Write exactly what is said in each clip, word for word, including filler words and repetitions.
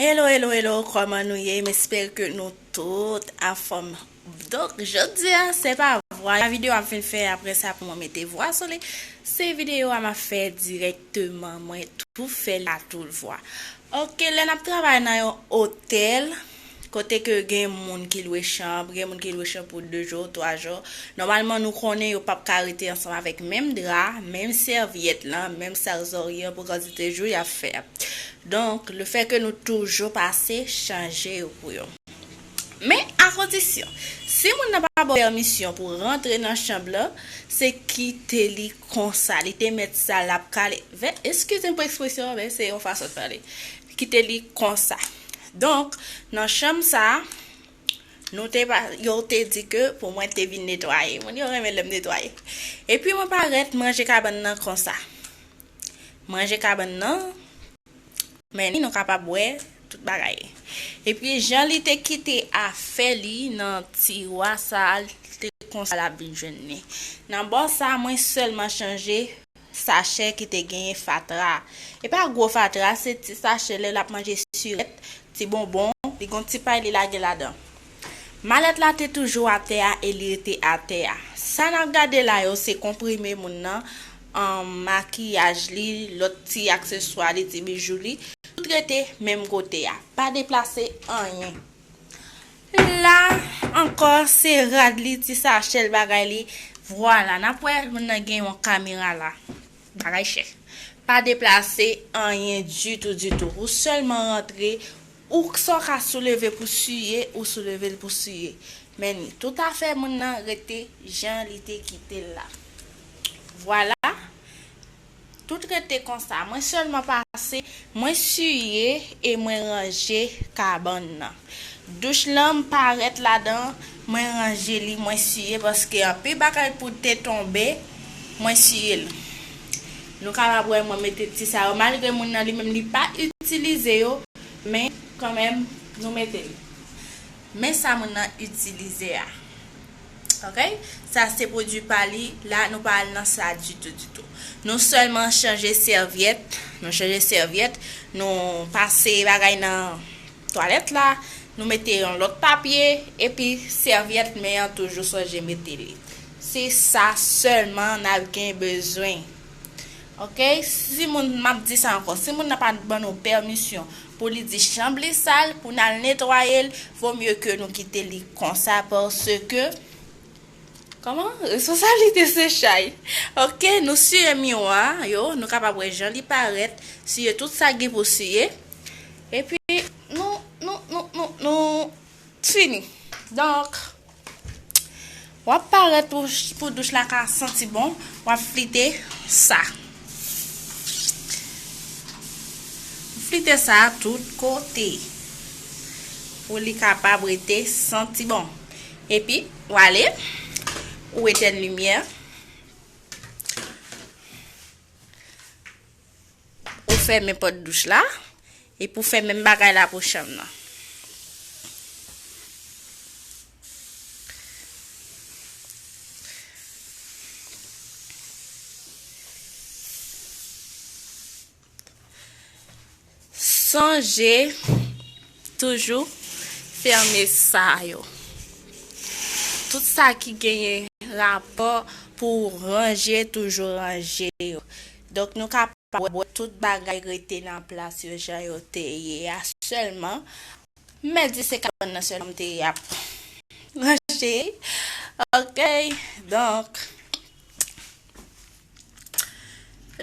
Hello, hello, hello, kòman nou ye? M espere ke nou tout anfòm. Donk, jodi a, se pa vwa videyo a m fin fè, apre sa pou mwen mete vwa sou li. Se videyo a m ap fè dirèkteman, mwen tou fè la tout vwa. Ok, lè n ap travay nan yon otèl, kote ke gen moun ki lwe chanm, gen moun ki lwe chanm pou de jou, twa jou. Nòmalman, nou konnen yo p ap ka rete ansanm avèk menm dra, menm sèvyèt lan, menm sak zòrye an pou kantite jou y ap fè. Donk, lefètke nou toujou pase chanje yo pou yo. Men a kondisyon, si moun nan pa ba w pèmisyon pou rantre nan chanm lan, se kite li konsa. Li te mèt sa l ap kale. Vè, eskize m pou ekspresyon an, men se yon fason de pale. Kite li konsa. Donk, nan chanm sa, nou te pa, yo te di ke pou mwen te vin netwaye. Moun yo renmen lè m netwaye. Epi mwen parèt, m ranje kabann nan konsa. M ranje kabann nan, men ni nou kapab wè tout bagay. Epi jan li te kite afè li nan tiwa sa, li te konsa l ap vin jwenn li. Nan bò sa, mwen sèlman chanje sachè ki te genyen fatra. E pa gwo fatra, se ti sachè lè l ap manje sirèt, ti bonbon, li gon ti pay li lage ladan. Malèt la te toujou atè a e li rete atè a. Sa n ap gade la yo se konprime moun nan, an, makiyaj li, lòt ti akseswa li, ti bijou li, tout rete menm kote a. Pa deplase anyen. La ankò, se rad li, ti sachè l, bagay li. Vwala, n ap wè moun nan gen yon kamera la. Bagay chè. Pa deplase anyen ditou, ditou. Ou sèlman rantre, ou sa w ka souleve pou siye, ou souleve l pou siye. Men ni tout afè moun nan rete jan li te kite l la. Vwala. Tout rete konsa. Mwen sèlman pase, mwen siye e mwen ranje kabann nan. Douch lan, m parèt ladan, mwen ranje li, mwen siye, paske anpil bagay pou te tonbe, mwen siye l. Nou kapab wè mwen mete ti sa yo, malgre moun nan li menm li pa itilize yo, men kanmenm nou mete li. Men sa moun nan itilize a. Ok? Sa se pwodui pa li. La, nou pa al nan sa ditou, ditou. Nou sèlman chanje sèvyèt. Nou chanje sèvyèt. Nou pase bagay nan twalèt la. Nou mete yon lòt papye. Epi sèvyèt men an toujou sonje mete li. Se sa sèlman n ap gen bezwen. Ok? Si moun, m ap di sa ankò, si moun nan pa ban nou pèmisyon pou li di chanm li sal, pou n al netwaye l, vo mye ke nou kite li konsa, paske, kòman? Responsablite se chay. Ok, nou siye miwa yo, nou kapab wè jan li parèt, siye tout sa gen pou siye. Epi, nou, nou, nou, nou, nou fini. Donk, w ap parèt pou, pou douch la ka santi bon, w ap flite sa. Flite sa tout kote. Pou li kapab rete santi bon. Epi, w ale, ou etèn limyè. Ou fèmen pòt douch la. Epi w fè menm bagay la pou chanm nan. Sonje toujou fèmen sa yo. Tout sa ki genyen rapò pou ranje, toujou ranje yo. Donk, nou ka pa wè tout bagay rete nan plas yo jan yo te ye a sèlman. M mèt di se kabann nan sèlman m te ap ranje. Ok, donk,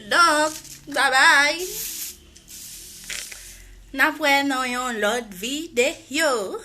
donk, babay. N ap wè nan yon lòt videyo.